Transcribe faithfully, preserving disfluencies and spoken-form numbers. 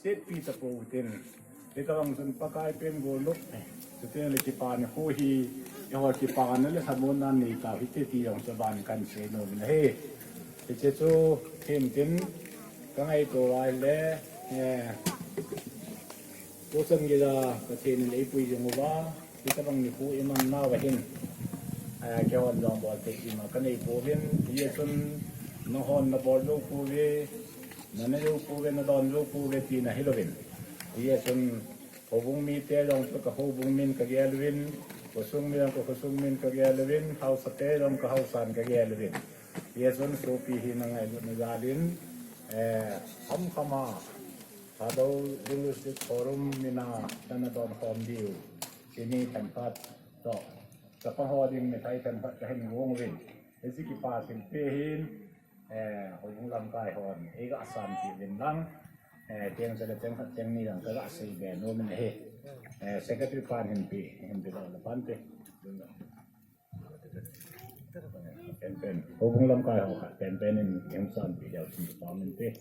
Setpi tapou tin. Hitabang chun Pakai pen golnop. Chuteng le kipana nikho hi, eiho kipana le thamuanna nei tau hite ti jong chu aban kahin seinom in ahi. Hiche chu hin tin, kangaito uva ahile, eh, Pu Changeiya Pathen in eipui jing uva, hitabang nikho imang nauva hin, eh, keihon jong bol thei ima kanei pouvin, hijeh chun nanghon nabol jou pouve, nanei jou pouve, nadon jou pouve tina hilouvin. Hijeh chun houbung mite jong chu kahoubung min kagel uvin, khosung mi jong kakhosung min kagel uvin, haosate jong kahaosan kagel uvin. Hijeh chun sopi hina ngailutna jal in, eh, khamkhama Thadou Linguistic Forum mina kana donkhom diu, chini themkhat toh, chapang ho ding mithai themkhat kahin gong uvin. Hiche kipa thilpeh hin, eh, houbung lamkai hon eiga sanpeh uvin lang, eh, cheng chale cheng khat cheng ni lang kaga seibe nom in ahi. Eh, secretary pan hinpe, hinpe lou le pante. Penpen, houbung lamkai ho khat penpen in eihin sanpeh diu chun pang inte.